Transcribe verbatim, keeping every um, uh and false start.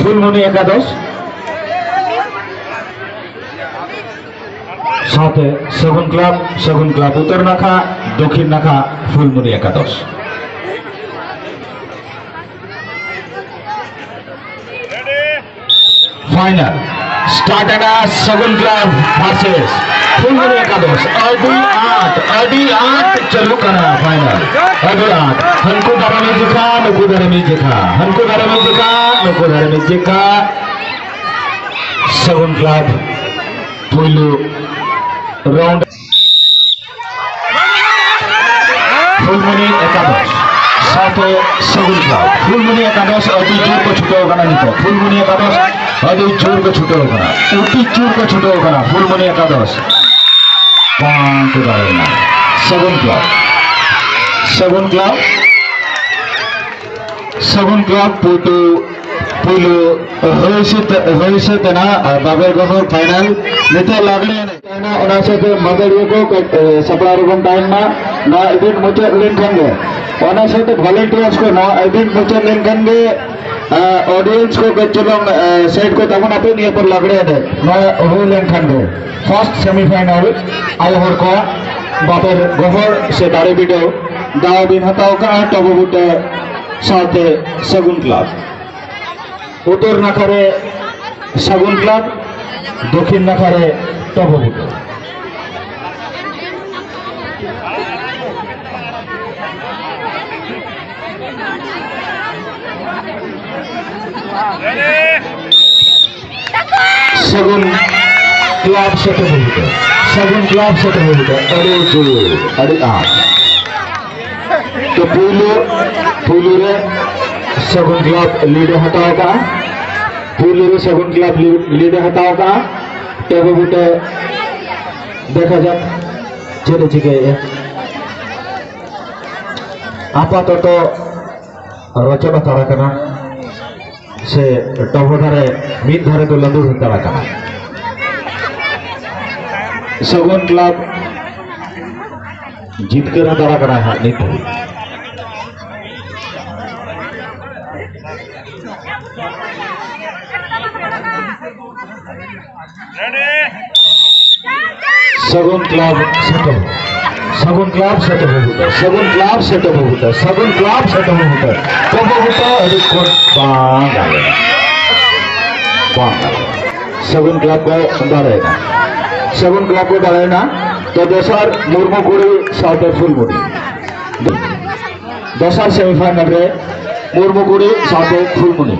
ᱯᱷᱩᱞᱢᱩᱱᱤ ᱮᱠᱟᱫᱚᱥ ᱥᱟᱶᱛᱮ ᱥᱟᱹᱜᱩᱱ ᱠᱞᱟᱵᱽ, ᱥᱟᱹᱜᱩᱱ ᱠᱞᱟᱵᱽ ᱩᱛᱛᱚᱨ ᱱᱟᱠᱷᱟ, ᱫᱚᱠᱷᱤᱱ ᱱᱟᱠᱷᱟ, ᱯᱷᱩᱞᱢᱩᱱᱤ ᱮᱠᱟᱫᱚᱥ᱾ ᱯᱷᱟᱭᱱᱟᱞ ᱥᱴᱟᱨᱴ ᱮᱱᱟ, ᱥᱟᱹᱜᱩᱱ ᱠᱞᱟᱵᱽ ᱵᱷᱟᱨᱥᱮᱥ ᱯᱷᱩᱞᱢᱩᱱᱤ ᱮᱠᱟᱫᱚᱥ᱾ ᱟᱹᱰᱤ ᱟᱸᱴ, ᱟᱹᱰᱤ ᱟᱸᱴ ᱪᱟᱹᱞᱩᱜ ᱠᱟᱱᱟ ᱯᱷᱟᱭᱱᱟᱞ, ᱟᱹᱰᱤ ᱟᱸᱴ᱾ ᱦᱟᱱᱠᱩ ᱫᱷᱟᱨᱮ ᱢᱤᱫ ᱡᱮᱠᱷᱟ, ᱱᱩᱠᱩ ᱫᱷᱟᱨᱮ ᱢᱤᱫ ᱡᱮᱠᱷᱟ, ᱦᱟᱱᱠᱩ ᱫᱷᱟᱨᱮ ᱢᱤᱫ ᱡᱮᱠᱷᱟ, ᱱᱩᱠᱩ ᱫᱷᱟᱨᱮ ᱢᱤᱫ ᱡᱮᱠᱷᱟ᱾ ᱥᱟᱹᱜᱩᱱ ᱠᱞᱟᱵᱽ ᱯᱩᱭᱞᱩ ᱨᱟᱣᱩᱱᱰ᱾ ᱯᱷᱩᱞᱢᱩᱱᱤ ᱮᱠᱟᱫᱚᱥ ᱥᱟᱶᱛᱮ ᱥᱟᱹᱜᱩᱱ ᱠᱞᱟᱵᱽ᱾ ᱯᱷᱩᱞᱢᱩᱱᱤ ᱮᱠᱟᱫᱚᱥ ᱟᱹᱰᱤ ᱡᱳᱨ ᱠᱚ ᱪᱷᱩᱴᱟᱹᱣ ᱠᱟᱱᱟ ᱱᱤᱛᱚᱜ᱾ ᱯᱷᱩᱞᱢᱩᱱᱤ ᱮᱠᱟᱫᱚᱥ ᱟᱹᱰᱤ ᱡᱳᱨ ᱠᱚ ᱪᱷᱩᱴᱟᱹᱣ ᱠᱟᱱᱟ, ᱟᱹᱰᱤ ᱡᱳᱨ ᱠᱚ ᱪᱷᱩᱴᱟᱹᱣ ᱠᱟᱱᱟ ᱯᱷᱩᱞᱢᱩᱱᱤ ᱮᱠᱟᱫᱚᱥ᱾ ᱵᱟᱝ ᱠᱚ ᱫᱟᱲᱮᱭᱮᱱᱟ᱾ ᱥᱟᱹᱜᱩᱱ ᱠᱞᱟᱵᱽ, ᱥᱟᱹᱜᱩᱱ ᱠᱞᱟᱵᱽ, ᱥᱟᱹᱜᱩᱱ ᱠᱞᱟᱵᱽ ᱯᱩᱭᱞᱩ, ᱯᱩᱭᱞᱩ ᱦᱩᱭ ᱥᱟᱹᱛ, ᱦᱩᱭ ᱥᱟᱹᱛ ᱮᱱᱟ ᱟᱨ ᱵᱟᱵᱮᱨ ᱜᱚᱦᱚᱨ ᱯᱷᱟᱭᱱᱟᱞ᱾ ᱱᱤᱛᱚᱜ ᱞᱟᱜᱽᱲᱮ ᱮᱱᱮᱡ᱾ ᱛᱟᱦᱮᱱᱟ, ᱚᱱᱟ ᱥᱟᱶᱛᱮ ᱢᱟᱹᱫᱟᱹᱲᱤᱭᱟᱹ ᱠᱚ ᱠᱟᱹᱡ, ᱮ, ᱥᱟᱯᱲᱟᱣ ᱨᱮᱵᱚᱱ ᱛᱟᱦᱮᱱ ᱢᱟ᱾ ᱱᱚᱣᱟ ᱤᱵᱷᱮᱱᱴ ᱢᱩᱪᱟᱹᱫ ᱞᱮᱱᱠᱷᱟᱱ ᱜᱮ, ᱚᱱᱟ ᱥᱟᱶᱛᱮ ᱵᱷᱚᱞᱮᱱᱴᱤᱭᱟᱨᱥ ᱠᱚ, ᱱᱚᱣᱟ ᱤᱵᱷᱮᱱᱴ ᱢᱩᱪᱟᱹᱫ ᱞᱮᱱᱠᱷᱟᱱ ᱜᱮ, ᱮ, ᱚᱰᱤᱭᱮᱱᱥ ᱠᱚ ᱠᱟᱹᱡ ᱪᱩᱞᱩᱝ, ᱮ, ᱥᱟᱭᱤᱰ ᱠᱚ ᱛᱟᱵᱚᱱ ᱟᱯᱮ, ᱱᱤᱭᱟᱹ ᱯᱚᱨ ᱞᱟᱜᱽᱲᱮ ᱮᱱᱮᱡ᱾ ᱱᱚᱣᱟ ᱦᱩᱭ ᱞᱮᱱᱠᱷᱟᱱ ᱜᱮ, ᱯᱷᱟᱨᱥᱴ ᱥᱮᱢᱤᱯᱷᱟᱭᱱᱟᱞ ᱟᱭᱳ ᱦᱚᱲ ᱠᱚᱣᱟᱜ ᱵᱟᱵᱮᱨ ᱜᱚᱦᱚᱲ ᱥᱮ ᱫᱟᱲᱮ ᱵᱤᱰᱟᱹᱣ ᱫᱟᱣ ᱵᱤᱱ ᱦᱟᱛᱟᱣ ᱠᱟᱜᱼᱟ, ᱴᱚᱵᱚ ᱵᱩᱴᱟᱹ ᱥᱟᱶᱛᱮ ᱥᱟᱹᱜᱩᱱ ᱠᱞᱟᱵᱽ᱾ ᱩᱛᱛᱚᱨ ᱱᱟᱠᱷᱟ ᱨᱮ ᱥᱟᱹᱜᱩᱱ ᱠᱞᱟᱵᱽ, ᱫᱚᱠᱷᱤᱱ ᱱᱟᱠᱷᱟ ᱨᱮ ᱴᱚᱵᱚ ᱵᱩᱴᱟᱹ᱾ ᱥᱟᱹᱜᱩᱱ ᱠᱞᱟᱵᱽ ᱥᱮ ᱴᱚᱵᱚ ᱵᱩᱴᱟᱹ, ᱥᱟᱹᱜᱩᱱ ᱠᱞᱟᱵᱽ ᱥᱮ ᱴᱚᱵᱚ ᱵᱩᱴᱟᱹ᱾ ᱟᱹᱰᱤ ᱡᱳᱨ, ᱟᱹᱰᱤ ᱟᱸᱴ᱾ ᱛᱚ ᱯᱩᱭᱞᱩ, ᱯᱩᱭᱞᱩ ᱨᱮ ᱥᱟᱹᱜᱩᱱ ᱠᱞᱟᱵᱽ ᱞᱤᱰ ᱮ ᱦᱟᱛᱟᱣ ᱠᱟᱜᱼᱟ᱾ ᱯᱩᱭᱞᱩ ᱨᱮ ᱥᱟᱹᱜᱩᱱ ᱠᱞᱟᱵᱽ ᱞᱤ-, ᱞᱤᱰ ᱮ ᱦᱟᱛᱟᱣ ᱠᱟᱜᱼᱟ᱾ ᱴᱚᱵᱚ ᱵᱩᱴᱟᱹ ᱫᱮᱠᱷᱟ ᱡᱟᱠ ᱪᱮᱫ ᱮ ᱪᱤᱠᱟᱹᱭᱮᱫᱼᱟ᱾ ᱟᱯᱟᱛᱚᱛᱚ ᱨᱚᱪᱚᱱ ᱦᱟᱛᱟᱲ ᱟᱠᱟᱱᱟ ᱥᱮ ᱴᱚᱵᱚ ᱫᱷᱟᱨᱮ ᱢᱤᱫ ᱫᱷᱟᱨᱮ ᱫᱚ ᱞᱟᱹᱫᱩᱲ ᱦᱟᱛᱟᱲ ᱟᱠᱟᱱᱟ᱾ ᱥᱟᱹᱜᱩᱱ ᱠᱞᱟᱵᱽ ᱡᱤᱛᱠᱟᱹᱨ ᱦᱟᱛᱟᱲ ᱟᱠᱟᱱᱟ ᱦᱟᱸᱜ ᱱᱤᱛ ᱫᱷᱟᱹᱵᱤᱡ᱾ ᱥᱟᱹᱜᱩᱱ ᱠᱞᱟᱵᱽ ᱥᱮᱴᱮᱨ᱾ ᱥᱟᱹᱜᱩᱱ ᱠᱞᱟᱵᱽ ᱥᱮᱴᱮᱨ ᱵᱟᱹᱵᱩ ᱛᱟᱠᱚ᱾ ᱥᱟᱹᱜᱩᱱ ᱠᱞᱟᱵᱽ ᱥᱮᱴᱮᱨ ᱵᱟᱹᱵᱩ ᱛᱟᱠᱚ᱾ ᱥᱟᱹᱜᱩᱱ ᱠᱞᱟᱵᱽ ᱥᱮᱴᱮᱨ ᱵᱟᱹᱵᱩ ᱛᱟᱠᱚ᱾ ᱵᱟᱹᱵᱩ ᱛᱟᱠᱚ ᱟᱹᱰᱤ ᱠᱚ ᱵᱟᱝ ᱜᱟᱱᱚᱜᱼᱟ᱾ ᱵᱟᱝ ᱜᱟᱱᱚᱜᱼᱟ᱾ ᱥᱟᱹᱜᱩᱱ ᱠᱞᱟᱵᱽ ᱠᱚ ᱫᱟᱲᱮᱭᱮᱱᱟ᱾ ᱥᱟᱹᱜᱩᱱ ᱠᱞᱟᱵᱽ ᱠᱚ ᱫᱟᱲᱮᱭᱮᱱᱟ᱾ ᱛᱚ ᱫᱚᱥᱟᱨ ᱢᱩᱨᱢᱩ ᱠᱩᱲᱤ ᱥᱟᱶᱛᱮ ᱯᱷᱩᱞᱢᱩᱱᱤ᱾ ᱫᱚᱥᱟᱨ ᱥᱮᱢᱤᱯᱷᱟᱭᱱᱟᱞ ᱨᱮ ᱢᱩᱨᱢᱩ ᱠᱩᱲᱤ ᱥᱟᱶᱛᱮ ᱯᱷᱩᱞᱢᱩᱱᱤ᱾